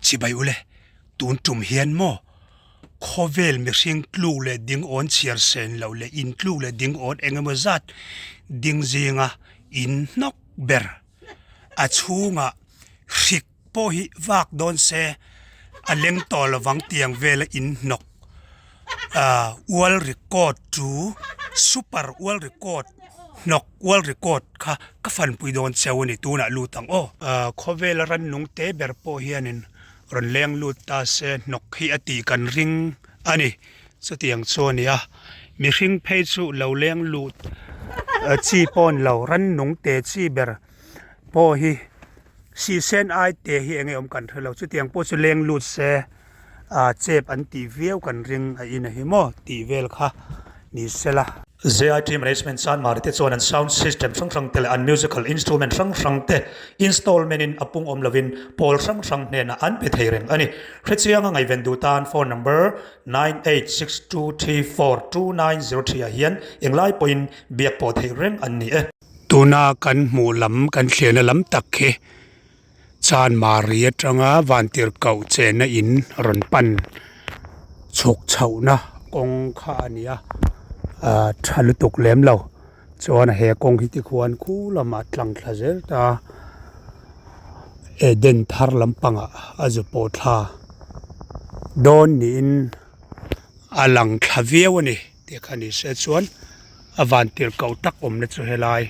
Chibai ule, tun tum hian maw khawvel mihring tluk leh ding awn chhiar sen loh leh in tluk leh ding awn eng emaw zat ding zinga in hnawk ber a chhungah hrik pawh hi vak dawn se a leng tawh lovang tiang vela in hnawk ah world record chu super world record hnawk world record kha ka fanpui dawn cheu a ni tunah lut ang aw. Ah khawvela rannung te ber pawh hianin rawn leng lut ta se hnawk hi a tih kan ring a ni chutiang chu a ni a mihring phei chu lo leng lut chi pawh a ni lo rannung te chi ber pawh hi sihsen ai te hi enge awm kan hrelo chutiang pawh chu leng lut se ah chep an tih viau kan ring a in a hi maw tih vel kha ni sela. ZIT Management Chanmari te chuan an sound system hrang hrang te leh an musical instrument hrang hrang te installment in a pung awm lovin pawl hrang hrang hnenah an pe thei reng a ni. Hrechianga ngaihven duh tan phone number 9862342903 ah hian englai pawhin biak pawh theih reng an ni e. Tuna kan hmuh lam kan thliahna lam tak khi Chanmari atanga Vantirhkoh chenna in rawn pan chhuk chhohna kawng kha a ni a, ah tha lutuk lem lo chuan he kawng hi tikhuan khu lamah tlang thla zel ta Eden thar lampangah a zu pawh thla dawn niin a lang thla viau a ni. Tih kha ni se chuan a van tir ko tak awmna chu helai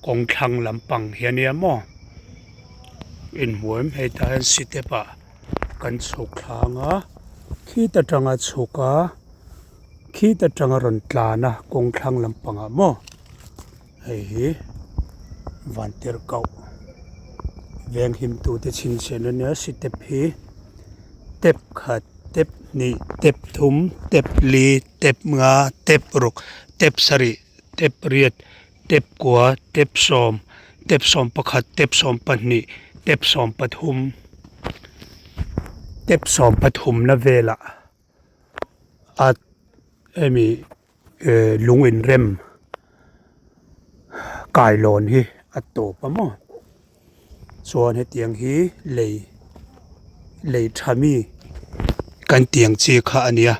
kawng thlang lampang hi a nia maw inhmu em hei tah hian step ah kan chhuk thlang a khit atanga chhuk a khit atanga rawn tlan a kawng thlang lampang ah maw hei hi van tir koh veng him tute chhinchhiahna ania step hi step khat. Tep hnih, tep thum, tep li, tep nga, tep ruk, tep sarih, tep riat, tep kua, tep sawm, tep sawm pakhat, tep sawm pahnih, tep sawm pathum, tep sawm pathum na velah a hemi lung inrem kailawn hi a tawp a maw chuan hetiang hi lei lei tha mi kan tih ang chi kha a nia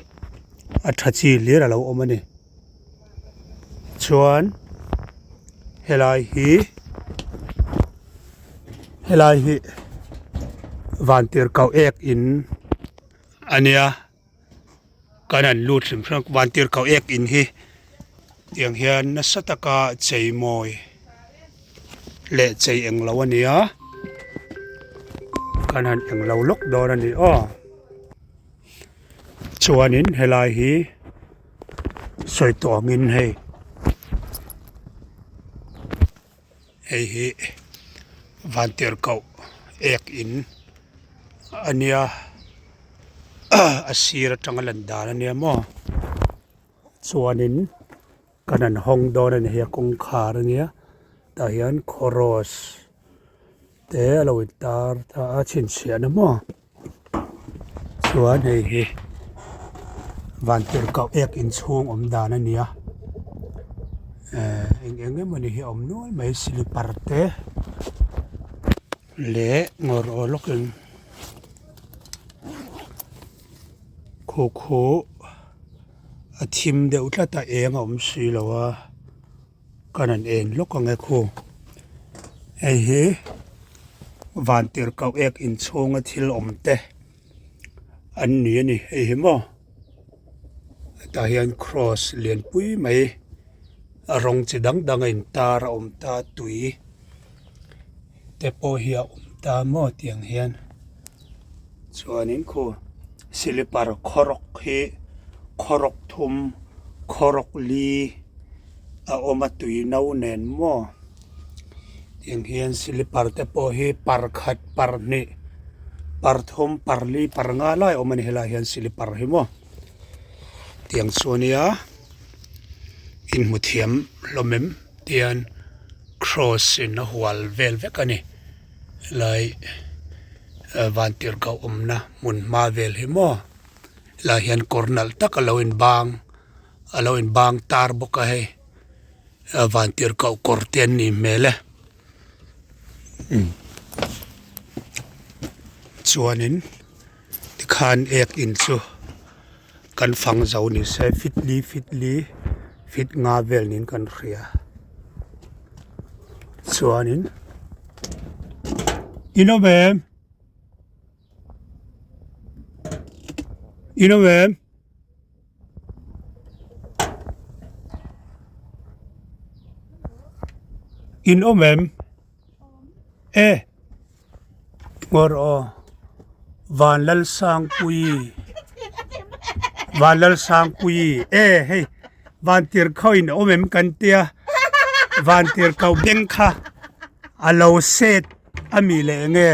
a tha chi hlir a lo awm a ni chuan helai hi helai hi vantirhkoh ek in a nia. Kan han lut hrim hrim a vantirhkoh ek in hi tiang hian nasa taka chei mawi leh chei eng lo a ni a kan han eng lo lawk dawn a ni aw chuanin helai hi sawi tawh angin hei. Hei hi vantirhkoh ek in a nia a sir atanga lan dan a nia maw chuanin kan han hawng dawn a ni hei a kawngkhar a nia tah hian cross te a lo intar ta a chhinchhiahna maw. Chuan hei hi vantirhkoh ek inchhung awm dan a ni a eh eng eng emawni hi a awm nual mai slipper te leh ngawr aw lawkin khu khu a thim deuh tlat a eng a awm si lo a. Kan han en lawk ang e khu. Hei hi vantirhkoh ek inchhunga thil awm te an ni a ni hei hi maw hetah hian cross lianpui mai a rawng chi dang dang a intar a awm ta tui te pawh hi a awm ta maw tiang hian chuanin khu silipar khawrawk hi khawrawk thum khawrawk li a awm a tui no nen maw tiang hian silipar te pawh hi par khat par hnih par thum par li par nga lai a awm a ni helaiah hian silipar hi maw tiang chu a nia inhmu thiam hlawm em tian cross in a hual vel vek a ni helai vantirhkoh awmna hmun hma vel hi maw helaiah hian kawr nalh tak a lo inbang a lo inbang tar bawk a hei vantirhkoh kawr te an nih hmel e. Chuanin tikhan ek in chu kan fang zo ni se fit li fit li fit nga vel niin kan hria chuanin in awm em in awm em. In awm em? E! Ngawr aw. Vanlalsangpuii Vanlalsangpuii e hei Vantirhkau in awm em kan tia Vantirhkau beng kha a lo set a mi leh enge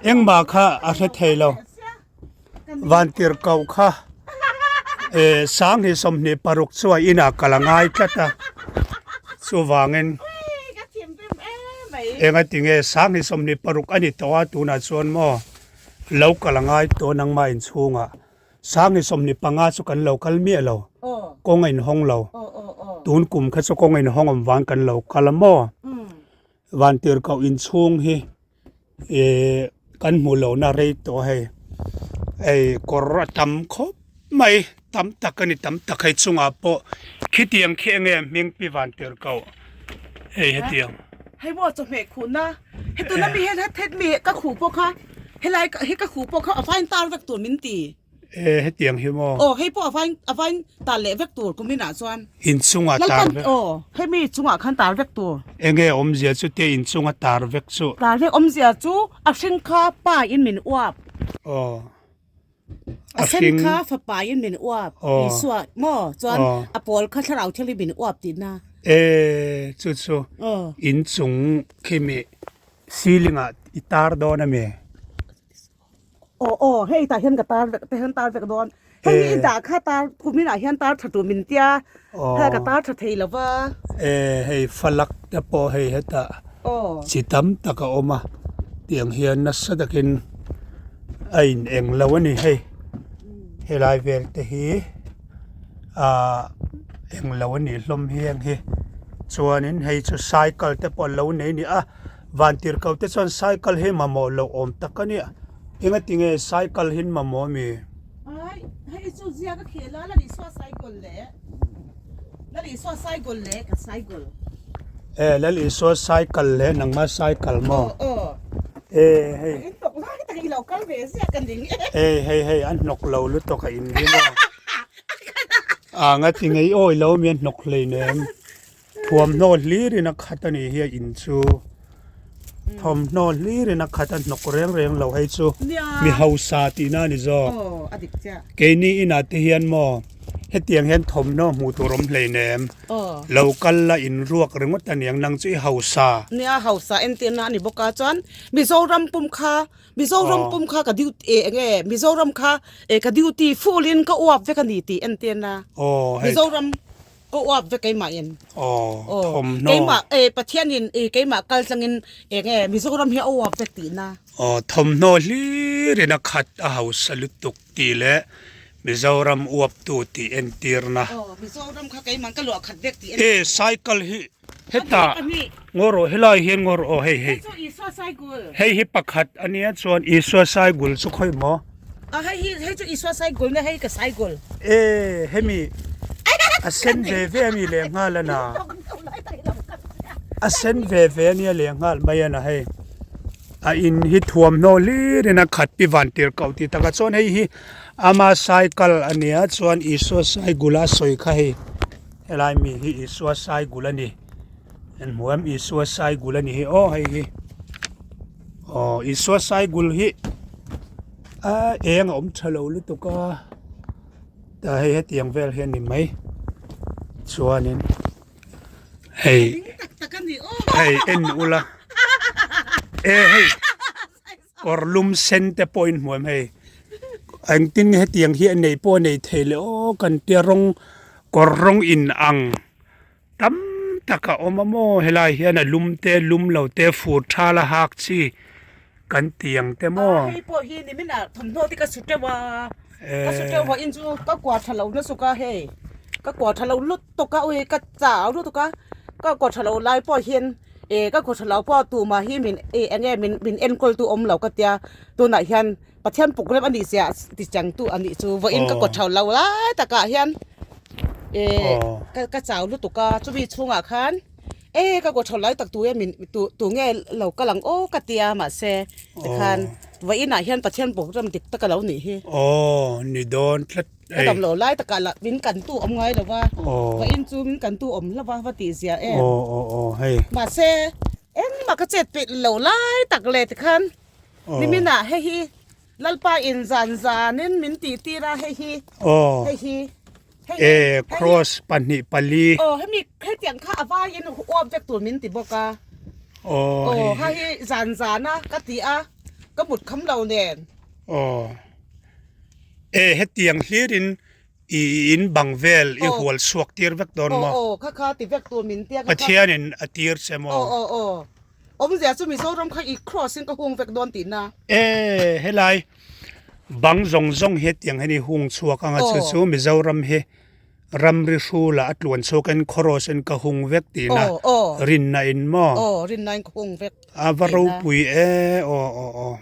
engmah kha a hre thei lo. Vantirhkoh kha eh sanghnih 26 chu a inah kal a ngai tlat a chuvangin enga tinge sanghnih 26 a ni tawh a tunah chuan maw lo kal a ngai tawh nangmah inchhungah sanghnih 25 chu kan lo kal miah lo kawng a inhawng lo tun kum kha chu kawng a inhawng awm vang kan lo kal a maw Vantirhkoh inchhung hi. Ihh kan hmuh lohna rei tawh hei hei kawr a tam khawp mai tam tak a ni tam tak hei chungah pawh khitiang khi enge hming pi van tir koh hei hetiang. Hei maw chawhmeh khuhna he tuna mi hian het mi ka khuh pawh kha helai hi ka khuh pawh kha a vain tar vek tur min ti. E hetiang hi maw? Aw hei pawh a vain a vain tar leh vek tur kuminah chuan. Inchunga tar vek. Aw hemi chungah khan tar vek tur. Enge awmzia chu te inchunga tar vek chu? Tar vek awmzia chu a hring kha pa in min uap. Aw. A sen kha fapa in min uap. Aw. Isua maw chuan a pawl kha thlarau thianghlim min uap tihna. E chu chu inchung khimi ceiling ah i tar dawn ami? Aw aw hei tah hian ka tar vek te hian tar vek dawn hei hi i dah kha tar kumin ah hian tar tha tur min tia hei ka tar tha thei lo va. E hei falak te pawh hei hetah chi tam tak a awm a tiang hian nasa takin a in eng lo a ni hei helai vel te hi ah eng lo a nih hlawm hi heng hi chuanin hei chu cycle te pawh an lo nei a ni a. Vantirhkoh te chuan cycle hi mamawh loh awm tak a nia. Engati nge cycle hi an mamawh ami? Ai, hei chu ziak a khel a, Lal Isua cycle leh Lal Isua cycle leh ka cycle. E, Lal Isua cycle leh nangma cycle maw? Aw, aw. E, hei. In hnawk lai tak i lo kal ve ziak a ning e. E, hei, hei, an hnawk lo lutuk a in hi maw? A, ngati nge i awi lo mi an hnawk hleinem. Thuamhnaw hlirin a khat a nih hi a in chu thawmhnaw hlirin a khat a hnawk reng reng lo hei chu mi hausa tihna a ni zawk keini inah te hian maw hetiang hian thawmhnaw hmuh tur awm hleinem lo kal la in ruak ringawt a niang nang chu i hausa. Nia hausa entirna a ni bawk a chuan Mizoram pum kha Mizoram pum kha ka duty eh enge Mizoram kha eh ka duty full in ka uap vek a ni tih entirna Mizoram. Ka uap vek keimah in. Aw, thawmhnaw. Keimah eh Pathian in eh keimah kal tlang in eng nge Mizoram hi a uap vek tihna. Aw, thawmhnaw hlir in a khat a hausa lutuk tih leh Mizoram uaptu tih entirna. Aw, Mizoram kha keimah ka luah khat vek tih entirna. Eh, cycle hi hetah ngaw rawh helai hian ngaw rawh aw hei hei. Hei chu Isua cycle. Hei hi pakhat ania chuan Isua cycle chu khawi maw? A hei hi hei chu Isua cycle nia hei ka cycle. E hemi a sen ve ve a ni leh nghal a na. A sen ve ve a nia leh nghal mai a na hei. A in hi thuamhnaw hlir in a khat pi van tir koh tih takah chuan hei hi ama cycle a nia chuan Isua cycle a sawi kha hei helai mi hi Isua cycle a ni. En hmu em Isua cycle a ni hi aw hei hi. Aw Isua cycle hi a eng a awm tha lo lutuk a tah hei hetiang vel hi a ni mai chuanin hei hei en ula e hei kawr lum sen te pawh in hmu em hei engtin nge hetiang hi a neih pawh a nei thei le aw kan tia rawng kawr rawng in ang. Tam tak a awm a maw helai hian a lum te lum lo te fur tha la hak chi kan ti ang te maw. A hei pawh hi nimin ah thawmhnaw te ka su teuh a ka su teuh vawiin chu ka kua tha lo nasuka hei ka kua tha lo lutuk a ui ka chau lutuk a ka kua tha lo lai pawh hian. E ka khaw tha lo pawh tumah hi min e eng nge min min enkawl tu awm lo ka tia tunah hian Pathian puk rem a nih zia ti chang tu a nih chu vawiin ka kawt tho lo lai takah hian e ka ka chau lutuk a chumi chhungah khan e ka kawt tho lai tak tu nge min tu tu nge lo kal ang aw ka tia mahse tikhan vawiinah hian Pathian puk rem dik tak a lo nih hi. Aw ni dawn tlat Ka dam lo lai takah lah min kan tu awm ngai lo va, vawiin chu min kan tu awm hlauh va, va tih zia em. Mahse engmah ka chet peih lo lai tak leh tikhan niminah hei hi Lalpa in zan zanin min tih tir a hei hi hei hi hei hi cross 2 4. Aw hemi hetiang kha a vaiin uap vek tur min ti bawk a. Aw ha hi zan zana ka ti a ka mut kham lo nen. Aw. E hetiang hlirin i in bang vel i hual chhuak tir vek dawn maw? Aw aw kha kha ti vek tur min tia kha kha. Pathianin a tir che maw? Aw aw aw awmzia chu Mizoram kha i cross in ka hung vek dawn tihna. E helai bang zawng zawng hi hetiang hian i hung chhuak anga chu chu Mizoram hi ramri hrula a tluan chhuak in cross in ka hung vek tihna rinna in maw? Aw rinna in ka hung vek tihna. A va ropui e aw aw aw.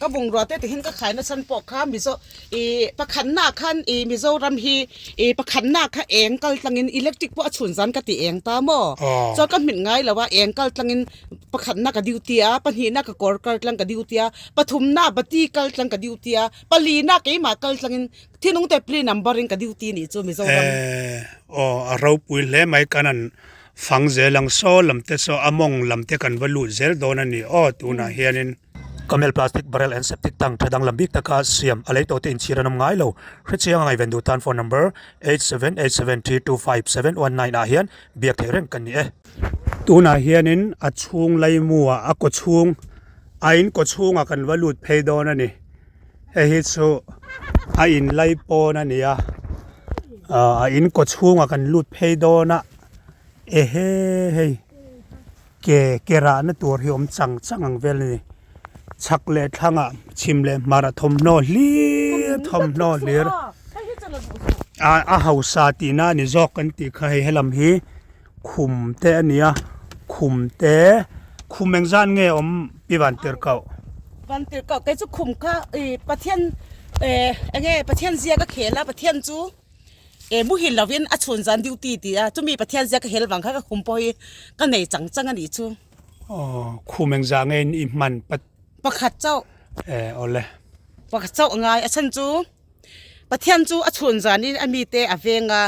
Ka bungrua te tihin ka khai nachhan pawh kha Mizo ih pakhatna khan ih Mizoram hi ih pakhatna kha eng kal tlangin electric pawh a chhun zan ka ti eng ta maw chuan ka hmit ngai lo a eng kal tlangin pakhatna ka duty a pahnihna ka kawr kal tlang ka duty a pathumna bati kal tlang ka duty a palina keimah kal tlangin thinung te pli number in ka duty nih chu Mizoram. Eh aw a ropui hle mai kan han fang zel ang saw lam te saw a mawng lam te kan va lut zel dawn a ni aw tunah hianin. Camel plastic barrel and septic tank tha danglam bik taka siam a lei tawhte inchhir an awm ngai lo. Hrechiang a ngaihven duh tan phone number 8787325719 ah hian biak theih reng kan ni e. Tunah hianin a chhung laimu ah a kaw chhung a in kaw chhungah kan va lut phei dawn a ni. Hei hi chu a in lai pawn a ni a, a in kaw chhungah kan lut phei dawn a, ehe hei. Ke ke rahna tur hi awm chang chang ang vel a ni. Chhak leh thlangah chhim leh hmarah thawmhnaw hlir thawmhnaw hlir a a hausa tihna a ni zawk kan tih kha hei helam hi khum te a ni a khum te khum engzat nge awm pi van tir koh. Van tir koh kei chu khum kha ih Pathian eh enge Pathian zia ka khel a Pathian chu. E muhil lovin a chhun zan duty ti a, chumi Pathian zia ka hel vang kha ka khum pawh hi ka nei chang chang a nih chu. Aw, khum engzah nge in i hman pat? Pakhat chauh. E, awle. Pakhat chauh a ngai, a chhan chu Pathian chu a chhun zanin a mite a veng a,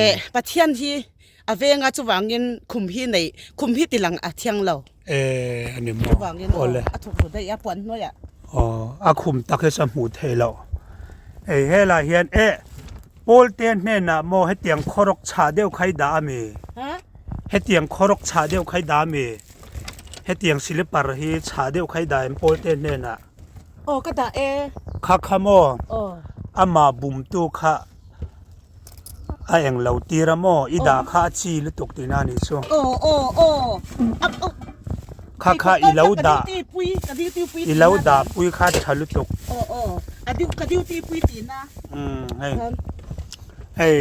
e Pathian hi a veng a chuvangin khum hi nei, khum hi tilang a thiang lo. E, a ni maw? Chuvangin aw, Awle. a thawk ru daih a puan hnuaiah. Aw, a khum tak hi chuan hmuh theih loh. Hei helai hian e, Pawlte hnenah maw hetiang khawrawk chhah deuh kha i dah a mi? Ha? Hetiang khawrawk chhah deuh kha i dah a mi? Hetiang silipar hi chhah deuh kha i dah em Pawlte hnenah? Aw, ka dah e. Kha kha maw? Aw. Amah bumtu kha. A eng lo tir a maw? I dah kha a chi lutuk tihna a nih chu. Aw aw aw a aw. Kha kha i lo dah i lo dah pui kha tha lutuk. Aw aw a duty ka duty pui tihna. Umm hei hei.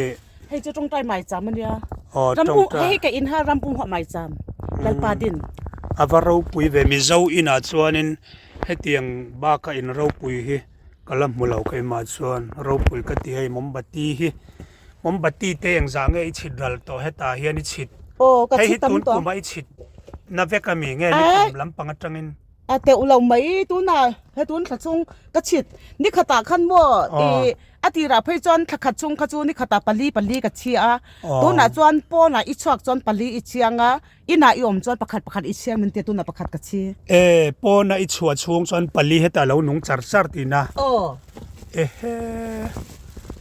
Hei chu tawngtai mai cham a nia. Aw tawngtai. Hei ka in ha rampum huah mai cham Lalpa din. A va ropui ve Mizo inah chuanin hetiang baka in ropui hi. Ka la hmu lo keimah chuan ropui ka ti hei mombati hi mombati te engzah nge i chhit ral tawh hetah hian i chhit Aw ka hei hi chhit tam tun tawh kuma i chhit na vek ami nge ni Aih kum lampang atangin a teuh lo mai tunah he tun thla chhung ka chhit ni khatah khan maw Aw ih a tirah phei chuan thla khat chhung kha chu ni khatah pali pali ka chhi a Aw tunah chuan pawnah i chhuak chuan pali i chhiang a Inah i awm chuan pakhat pakhat i chhiar min tia tunah pakhat ka chhi. E, pawna i chhuah chhung chuan pali hetah lo nung char char tihna. Aw. Ehe.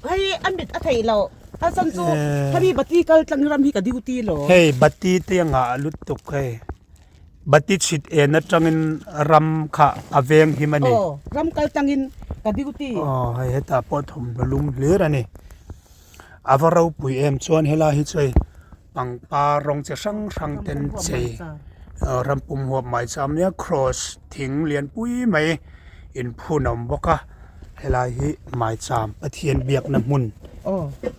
Hei a mit a theih loh. A chan chu hemi bati kal tlang ram hi ka duty lo. Hei bati te a ngah lutuk hei. Bati chhit en atangin ram kha a veng him a ni. Aw, ram kal tlangin ka duty. Aw, hei hetah pawh thawmhnaw lum hlir a ni. A va ropui em chuan helai hi chu hei pangpar rawng chi hrang hrang ten chei ram pum huap mai chu a awm nia cross thing lian pui mai inphun a awm bawk a helai hi maicham Pathian biakna hmun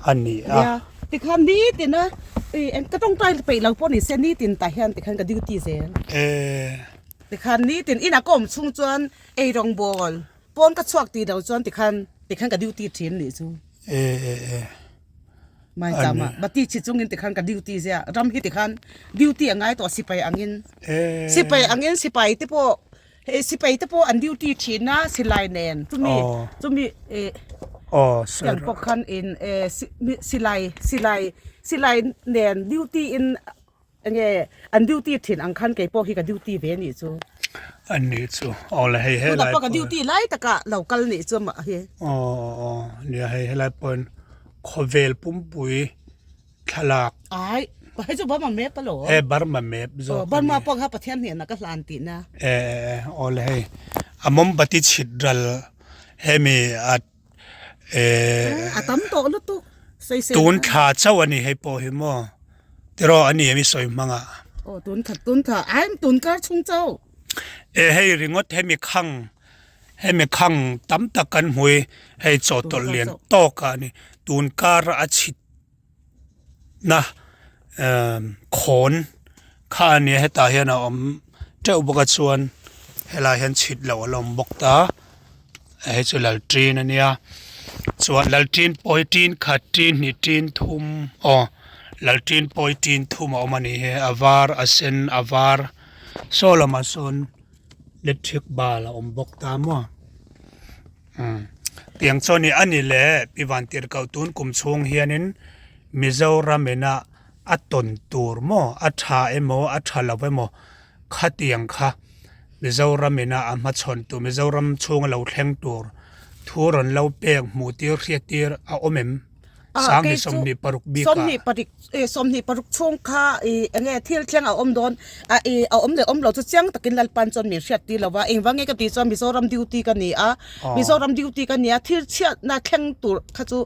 a ni a. Tikhan nitin a eng ka tawngtai peih lo pawh ni se nitin tah hian tikhan ka duty zel. Tikhan nitin inah ka awm chhung chuan eirawng bawl pawn ka chhuak tih lo chuan tikhan tikhan ka duty thin nih chu. Mai chama bati chhi chungin tikhan ka duty zia ram hi tikhan duty a ngai tawh sipai angin sipai angin sipai te pawh Hei sipai te pawh an duty thin a silai nen chumi chumi eh tiang pawh khan in eh silai silai silai nen duty in enge an duty thin ang khan kei pawh hi ka duty ve anih chu. Anih chu aw le hei helai pawh ka duty lai taka lo kal nih chu mah hi. Aw nia hei helai pawhin khawvel pumpui thlalak. Ai, hei chu Burma map alo. E Burma map zawk. Oh, Burma pawh kha Pathian hnenah ka hlan tihna. E e awle hei a mombati chhit ral hemi a e a tam tawh lutuk sei sei. Tun thla chauh ani hei pawh hi maw tiraw ani emi sawi hmanga. Oh tun thla tun thla ai tun kar chhung chauh. E hei ringawt hemi khang hemi khang tam tak kan hmui hei chawhtawlh lian tawk ah ani tun kar a chhit na khawn kha a nia hetah hian a awm teuh bawk a chuan helaiah hian chhit loh a la awm bawk ta hei chu laltin a nia chuan laltin pawh hi tin khat tin hnih tin thum aw laltin pawh hi tin thum a awm a ni hi a var a sen a var saw lamah sawn electric bal a awm bawk ta maw. Umm tiang chuan i ani leh pi Vantirhkoh tun kum chhung hianin Mizoram ina a tawn tur maw a tha emaw a tha lo emaw khatiang kha Mizoram ina a hmachhawn tur Mizoram chhunga lo thleng tur thu rawn lo pek hmuh tir hriat tir a awm em? Sanghnih 26 bikah. 26 26 chhung kha ih eng nge thil thleng a awm dawn a ih a awm leh awm lo chu chiang takin Lalpan chuan min hriat tir lo va engvang nge ka tih chuan Mizoram duty ka ni a Mizoram duty ka ni a thil chhiatna thleng tur kha chu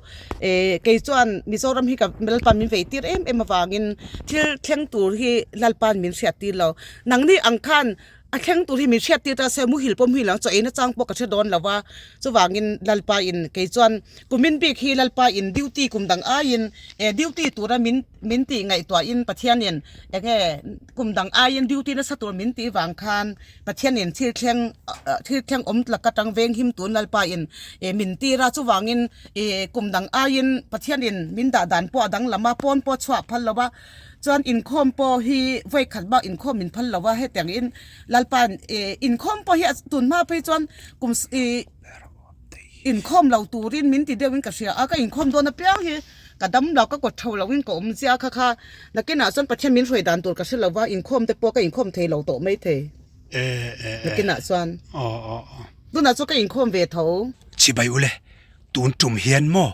eh kei chuan Mizoram hi ka Lalpan min vei tir em em avangin thil thleng tur hi Lalpan min hriat tir lo nangni ang khan A thleng tur hi min hriat tir ta se muhil pawh muhil ang chaw eina chang pawh ka hre dawn lo va, chuvangin Lalpa in kei chuan kumin bik hi Lalpa in duty kum dang aiin eh duty tura min min tih ngaihtuahin Pathianin eng nge kum dang aiin duty nasa tur min tih vang khan Pathianin thil thleng thil thleng awm tlak atang veng him tun Lalpa in eh min tir a, chuvangin eh kum dang aiin Pathianin min dah dan pawh a danglam a, pawn pawh chhuah phal lo va. Chuan inkhawm pawh hi vawi khat bak inkhawm min phal lo a, hetiang in Lalpa'n ih inkhawm pawh hi a tun hma phei chuan kum ih inkhawm lo turin min ti deuhin ka hria a, ka inkhawm dawn apiang hi ka dam lo ka kawt tho loin ka awm zia kha kha nakinah chuan Pathian min hruai dan tur ka hre lo va, inkhawm te pawh ka inkhawm thei lo tawh maithei nakinah chuan tunah chuan ka inkhawm ve tho. Chibai ule, tun tum hian maw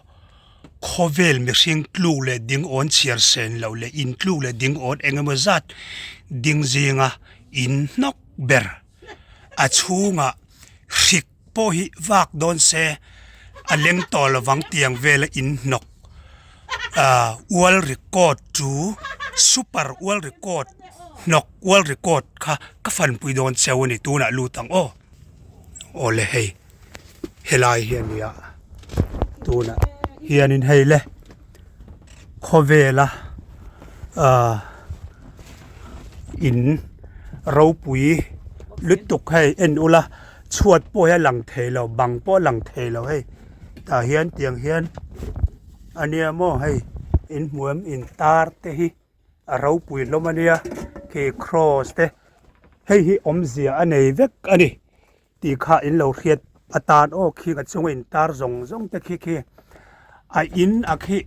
Khawvel mihring tluk leh ding awn chhiar sen loh leh in tluk leh ding awn eng emaw zat ding zinga in hnawk ber a chhungah hrik pawh hi vak dawn se a leng tawh lovang tiang vela in hnawk ah world record chu super world record hnawk world record kha ka fanpui dawn cheu a ni tunah lut ang aw. Awle hei helai hi a ni a tunah hianin hei le khawvela ahh in ropui lutuk hei en ula chhuat pawh hi a lang thei lo bang pawh a lang thei lo hei tah hian tiang hian a nia maw hei in hmu em in tar te hi. A ropui hlawm a nia khi cross te hei hi awmzia a nei vek a ni tih kha in lo hriat atan aw khi a chunga in tar zawng zawng te khi khi a in a khi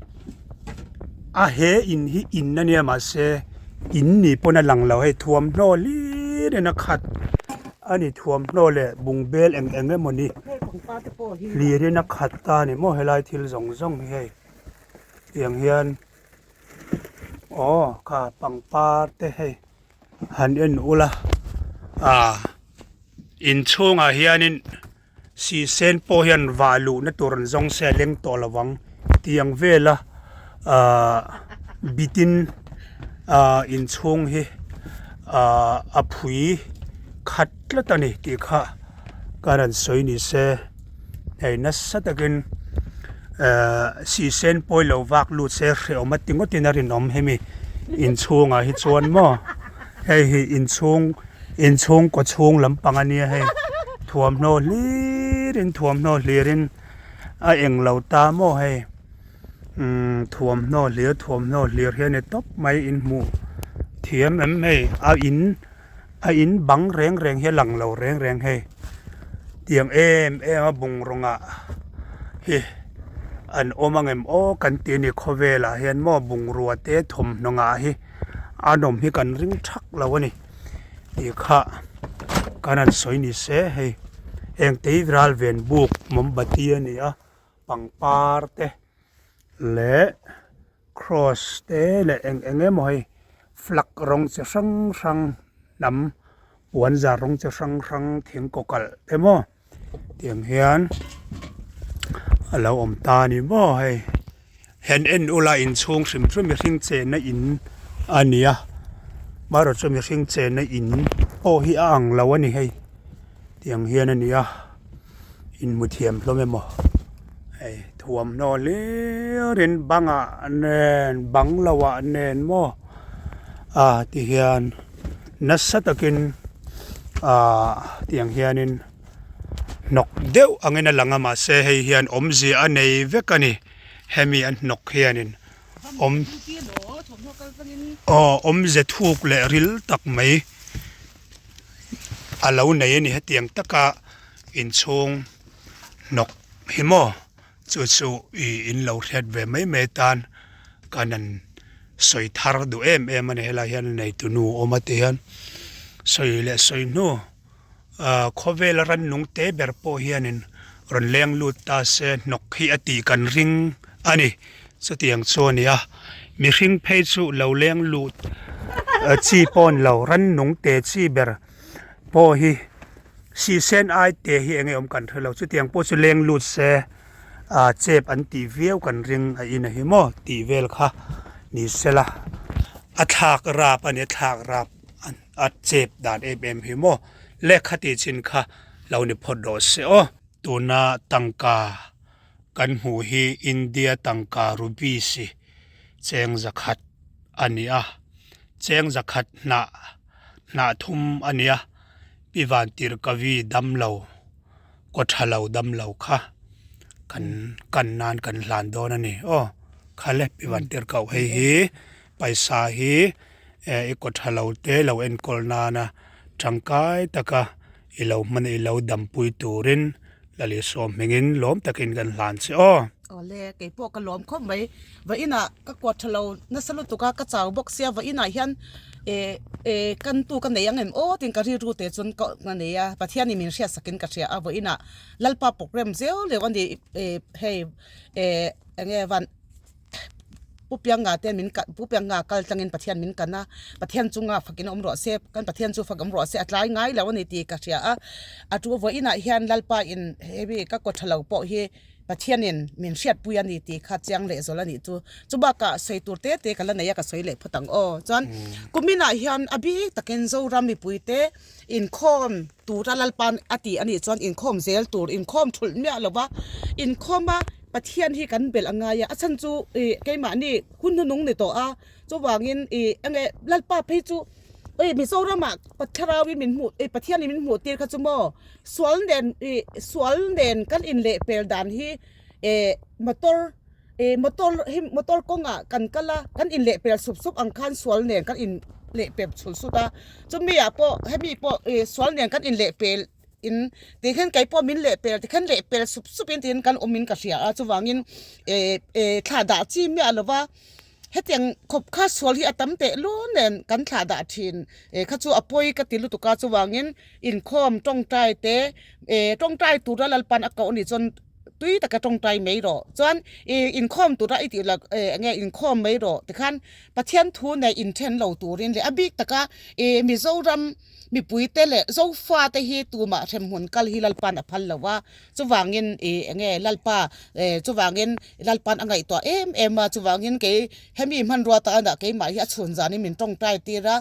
a he in hi in a nia mahse in ni pawn a lang lo hei thuamhnaw hlir in a khat a ni thuamhnaw leh bungbel eng eng emaw ni hlir in a khat ta a ni maw helai thil zawng zawng hi hei tiang hian. Aw kha pangpar te hei han en ula ah inchhungah hianin sihsen pawh hian vah luhna tur an zawng se a leng tawh lo vang tiang vela ah bitin ah inchhung hi ah a phui khat tlat a ni tih kha ka rawn sawi ni se hei nasa takin. Ehh sihsen pawi lo vak lut se hrehawm a ti ngawtin a rinawm hemi inchhungah hi chuan maw hei hi inchhung inchhung kaw chhung lampang a nia hei thuamhnaw hlirin thuamhnaw hlirin a eng lo ta maw hei umm thuamhnaw hlir thuamhnaw hlir hi a ni tawp mai inhmuh thiam em hei a in a in bang reng reng hi a lang lo reng reng hei tiang em em a bungraw ngah hi an awm ang em aw kan ti a ni khawvel ah hian maw bungrua te thawmhnaw ngah hi a nawm hi kan ring thak lo a ni tih kha kan han sawi ni se hei heng te hi ral ven buk mawmbati a ni a pangpar te leh cross te leh eng eng emaw hei flag rawng chi hrang hrang hnam puan zar rawng chi hrang hrang thing kaw kalh te maw tiang hian a lo awm ta a ni maw hei han en ula inchhung hrim hrim mihring chenna in a ni a marawh chu mihring chenna in pawh hi a ang lo a ni hei tiang hian a ni a. Inhmu thiam hlawm emaw hei thuamhnaw hlirin bangah nen bang lohah nen maw ah ti hian nasa takin ah tiang hianin hnawk deuh angin a lang a mahse hei hian awmzia a nei vek a ni hemi an hnawk hianin awm aw awmze thuk leh ril tak mai. A lo nei a ni hetiang taka inchhung hnawk hi maw chu chu ih in lo hriat ve mai mai atan kan han sawi thar duh em em a ni helai hian neitu nu awm a ti hian sawi leh sawi hnu ah khawvela rannung te ber pawh hianin rawn leng lut ta se hnawk hi a tih kan ring a ni. Chutiang chu a ni a, mihring phei chu lo leng lut chi pawh a ni lo, rannung te chi ber pawh hi sihsen ai te hi eng nge awm kan hre lo, chutiang pawh chu leng lut se ah chep an tih viau kan ring a in a hi maw tih vel kha ni sela a thlak rap a ni a thlak rap a chep dan em em hi maw lehkha tih chin kha lo ni phawt rawh se aw. Tuna tangka kan hmuh hi India tangka rupees hi cheng zakhat a ni a cheng zakhat hnah hnah thum a ni a pi Vantirhkavi damlo kaw tha lo damlo kha kan kan nan kan hlan dawn a ni aw khale pi Vantirhkauh hei hi paisa hi eh i kaw tha lo te lo enkawl nana tangkai taka i lo hman a i lo dampui turin Lali sawm hmingin lawm takin kan hlan che aw. Awle, kei pawh ka lawm khawp mai. Vawiinah ka kuat tha lo nasa lutuk a, ka chau bawk sia vawiinah hian eh eh kantu ka nei ang em aw tiin ka rilru te chuan ka nei a, Pathianin min hriatsakin ka hria a, vawiinah Lalpa programme zeu leuh a ni eh hei eh eng nge van Pu Pianga te min kal Pu Pianga kal tlangin Pathian min kan a, Pathian chunga fakin awm rawh se, kan Pathian chu fak awm rawh se a tlai ngai lo a ni tih ka hria a, a tu vawiinah hian Lalpa in hemi ka kaw tha lo pawh hi Pathianin min hriatpui a ni tih kha chiang leh zawlh a nih chu. Chu bakah sawi tur te te ka la nei a ka sawi leh phawt ang aw. Chuan kuminah hian a bik takin Zoram mipui te inkhawm tura Lalpa'n a tih a nih chuan inkhawm zel tur, inkhawm thulh miah lo va, inkhawma Pathian hi kan belh a ngai a, a chhan chu ih keimahni hun hnunung ni tawh a, chuvangin ih enge Lalpa phei chu ih Mizoramah Thlarauin min hmuh ih Pathianin min hmuh tir kha chu maw sual nen ih sual nen kan inlehpel dan hi eh motor Ih motor hi motor kawngah kan kal a, kan inlehpel sup sup ang khan sual nen kan inlehpel chhul sut a, chumi ah pawh hemi pawh ih sual nen kan inlehpel in tih khan kei pawh min lehpel tikhan lehpel sup sup in tiin kan awm in ka hria a chuvangin eh eh thlah dah chi miah lo va hetiang khawp kha sual hi a tam teh lul nen kan thlah dah thin eh kha chu a pawi ka ti lutuk a chuvangin inkhawm tawngtai te eh tawngtai tura Lalpan a koh a nih chuan. Tui taka tawngtai mai rawh. Chuan i inkhawm tura i tih lak eh enge inkhawm mai rawh tikhan Pathian thu nei inthen lo turin leh a bik taka i Mizoram mipuite leh Zofate hi tumah hremhmun kal hi Lalpa'n a phal lo a, chuvangin i enge Lalpa eh chuvangin Lalpa'n a ngaihtuah em em a, chuvangin kei hemi hmanrua tana keimah hi a chhun zanin min tawngtai tir a,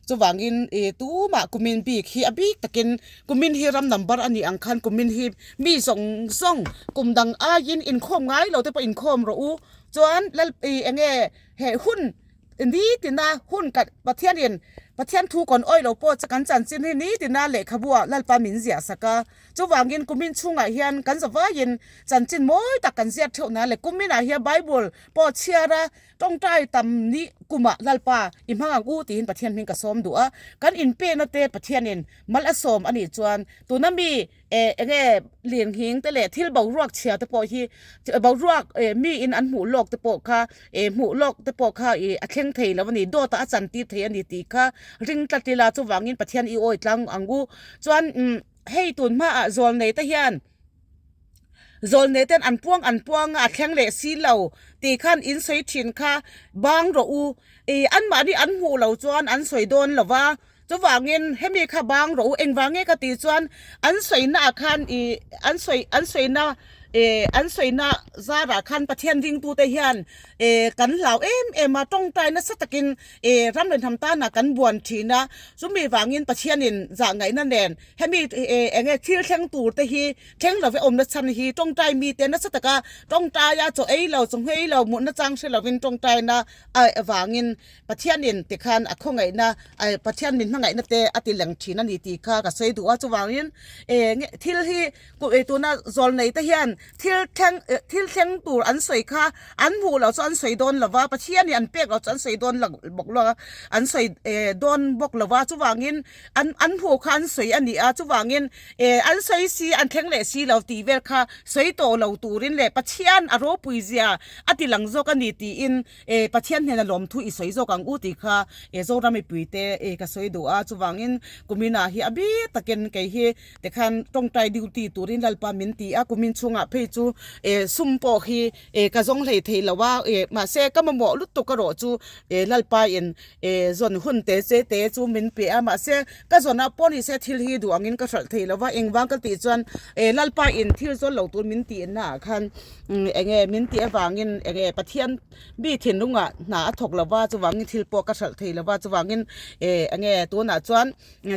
chuvangin i tumah kumin bik hi a bik takin Kumin hi ram number a nih ang khan kumin hi mi zawng zawng kum. kum dang aiin inkhawm ngai lo te pawh inkhawm rawh u. Chuan lal ih eng nge he hun nitina hun kan Pathianin Pathian thu kawn awih lo pawh chu kan chanchin hi nitina lehkhabu ah Lalpa min ziah sak a. Chuvangin kumin chhungah hian kan zavaiin chanchin mawi tak kan ziat theuh na leh kuminah hian Bible pawh chhiar a Tawngtai tam ni kumah Lalpa i hmang ang u tiin Pathian hming ka sawm duh a, kan inpehna te Pathianin mal a sawm a nih chuan tuna mi eh enge lirnghing te leh thil boruak chhia te pawh hi boruak eh miin an hmuh lawk te pawh kha eh hmuh lawk te pawh kha ih a thleng thei lo a ni, dawt ah a chan tir thei a ni tih kha ring tlat ila chuvangin Pathian i awi tlang ang u. Chuan umm hei tun hmaah zawlnei te hian. Zawlnei ten an puang an puang a, a thleng leh si lo tih khan in sawi thin kha bang rawh u. Ih anmahni an hmuh lo chuan an sawi dawn lo va, chuvangin hemi kha bang rawh u. Engvang nge ka tih chuan an sawina ah khan ih an sawi an sawina ih an sawina zarah khan Pathian ringtute hian ih kan hlau em em a, tawngtai nasa takin ih ram leh hnam tanah kan buan thin a, chumi vangin Pathianin zahngaihna nen Hemi eng nge thil thleng tur te hi thleng lo ve awmna chhan hi tawngtai mite nasa taka tawngtaia chaw ei lo chaw nghei lo mutna chang hre lovin tawngtaina avangin Pathianin tikhan a khawngaihna Pathian min hmangaihna te a ti leng thin a ni tih kha ka sawi duh a chuvangin eng nge thil hi tuna zawlnei te hian thil thleng thil thleng tur an sawi kha an hmuh loh chu an sawi dawn lo va Pathianin an pek loh chu an sawi dawn lo bawk lo a an sawi dawn bawk lo va chuvangin An an hmuh kha an sawi a ni a, chuvangin eh an sawi si an thleng leh si lo tih vel kha sawi tawh lo turin leh Pathian a ropui zia a ti lang zawk a ni tiin eh Pathian hnena lawmthu i sawi zawk ang u tih kha eh Zoram mipuite eh ka sawi duh a, chuvangin kuminah hi a bik takin kei hi tikhan tawngtai duty turin Lalpa min ti a, kumin chhungah phei chu eh sum pawh hi eh ka zawng hlei thei lo a, eh mahse ka mamawh lutuk erawh chu eh Lalpa in Eh zawn hun te che te chu min pe a, mahse ka zawn ah pawh ni se thil hi duh angin ka hralh thei lo va, engvang ka tih chuan eh Lalpa in thil zawn lo tur min tih na ah khan enge min tih avangin enge Pathian mi thinlung ah hna a thawk lo va, chuvangin thil pawh ka hralh thei lo va, chuvangin eh enge tunah chuan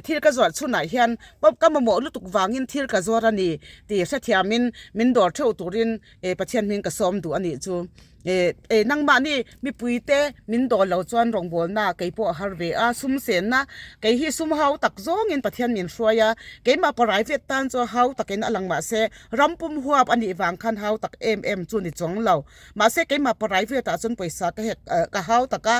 thil ka zuarh chhunah hian ka mamawh lutuk vangin thil ka zuar a ni tih hrethiamin min dawr theuh turin eh Pathian hming ka sawm duh a nih chu. Eh eh nangmahni mipuite min dawl lo chuan rawngbawlna kei pawh a har ve a, sum senna kei hi sum hau tak zawngin Pathian min hruai a, keimah private tan chu hau takin a lang mahse ram pum huap a nih vang khan hau tak em em chu ni chuang lo. Mahse keimah private ah chuan pawisa ka hek ka hau tak a,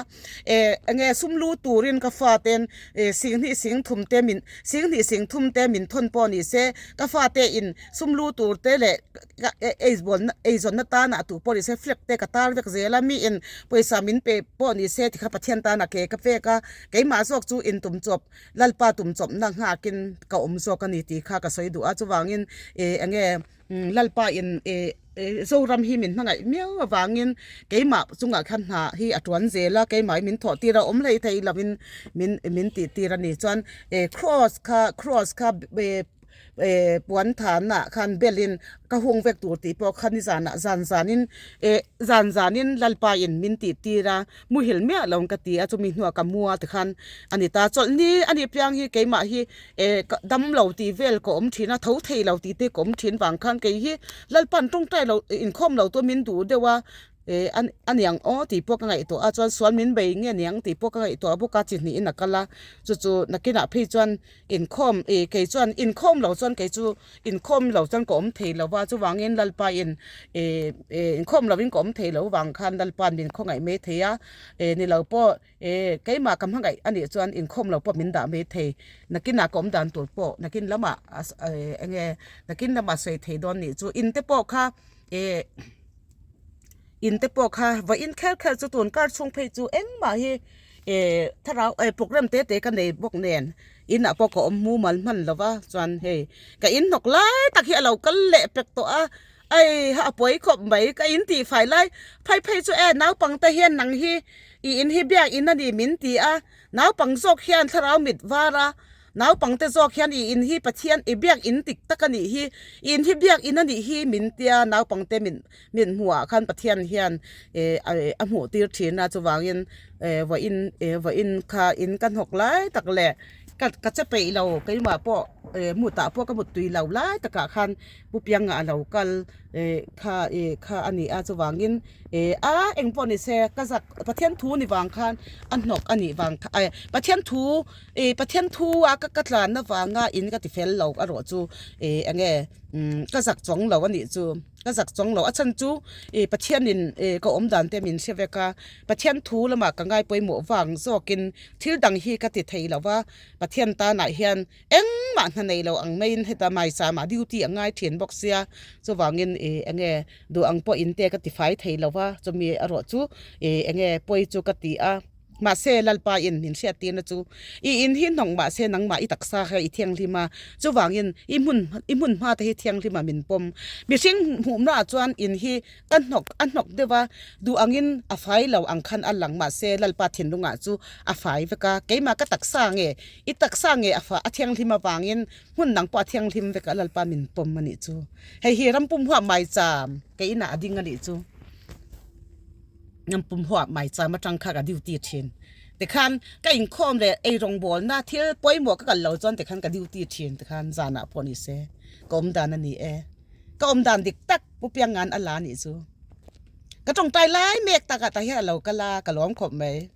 eh enge sum lu turin ka faten eh singhnih singthum te min singhnih singthum te min thawn pawh ni se ka fate in sum lu tur te leh Ka eizawn eizawnna tana tu pawh ni se flag te ka tar vek zel a, mi in pawisa min pe pawh ni se tikha Pathian tana ke ka pek a, keimah zawk chu in tum chawp Lalpa tum chawpna nghakin ka awm zawk a ni tih kha ka sawi duh a, chuvangin ih enge Lalpa in ih Zoram hi min hmangaih miau avangin keimah chungah khan hna hi a tuan zel a, keimah hi min thawh tir a awm hlei thei lovin min min tih tir a ni chuan ih cross kha cross kha ih eh puan thanah khan belin ka hung vek tur tih pawh kha nizanah zan zanin eh zan zanin Lalpa in min tih tir a muhil miah lo ka ti a chumi hnuah ka mu a tikhan a ni ta chawlhni a nih piang hi keimah hi eh ka dam lo tih vel ka awm thin a tho thei lo tih te ka awm thin vang khan kei hi Lalpa'n tawngtai lo inkhawm lo chu min duh deuh a. Eh a a niang aw tih pawh ka ngaihtuah a chuan sual min bei nge niang tih pawh ka ngaihtuah bawk a chi hnihin a kal a chu chu nakinah phei chuan inkhawm ih kei chuan inkhawm lo chuan kei chu inkhawm lo chuan ka awm thei lo va chuvangin Lalpa in ih ih inkhawm lovin ka awm thei lo vang khan Lalpa'n min khawngaih mai thei a eh ni lo pawh eh keimah ka hmangaih a nih chuan inkhawm lo pawh min dah mai thei nakinah ka awm dan tur pawh nakin lamah eh eng nge nakin lamah sawi thei dawn nih chu in te pawh kha eh. In te pawh kha va in kher kher chu tun kar chhung phei chu engmah hi eh thlarau eh program te te ka nei bawk nen inah pawh ka awm mumal hman lo va chuan hei ka in hnawk lai tak hi a lo kal leh pek tawh a ai ha a pawi khawp mai ka in tih fai lai phei phei chu e naupang te hian nang hi i in hi biak in a ni min ti a naupang zawk hian thlarau mit var a. Naupangte zawk hian i in hi Pathian i biak in dik tak a nih hi, i in hi biak in a nih hi min tia naupangte min min hmuhah khan Pathian hian eh a hmuh tir thin a, chuvangin eh vawiin eh vawiin kha in ka hnawk lai tak leh ka ka che peih lo keimah pawh eh mutah pawh ka mut tui lo lai takah khan Pu Pianga a lo kal. Eh kha eh kha a ni a chuvangin eh a eng pawh ni se ka zak Pathian thu ni vang khan a hnawk a nih vang kha eh Pathian thu eh Pathian thu a ka ka tlanna vanga in ka ti fel lo erawh chu eh eng nge umm ka zak chuang lo a nih chu ka zak chuang lo a chhan chu eh Pathianin eh ka awm dan te min hre vek a Pathian thu lamah ka ngai pawimawh vang zawkin thil dang hi ka ti thei lo va Pathian tanah hian Engmah hna nei lo ang maiin heta Maisama duty a ngai thin bawk sia, chuvangin ih enge duh ang pawh inte ka ti fai thei lo va, chumi erawh chu ih enge pawi chu ka ti a, mahse Lalpa in min hriat tirna chu i in hi hnawng mahse nangmah i taksa kha i thianghlim a, chuvangin i hmun i hmun hma te hi thianghlim a min pawm. Mihring hmuhna ah chuan in hi ka hnawk a hnawk deuh a, duh angin a fai lo ang khan a lang mahse Lalpa thinlungah chu a fai vek a, keimah ka taksa nge I taksa nge a fah a thianghlim avangin hmun dang pawh a thianghlim vek a Lalpa min pawm a nih chu. Hei hi rampum huah maicham ke inah a ding a nih chu. Rampum huah maicham atang kha ka duty thin. Tikhan ka inkhawm leh eirawngbawlna thil pawimawh ka kal lo chuan tikhan ka duty thin tikhan zanah pawh ni se ka awm dan a ni e. Ka awm dan dik tak Pu Piangan a la a nih chu. Ka tawngtai lai mek takah tah hian a lo kal a ka lawm khawp mai.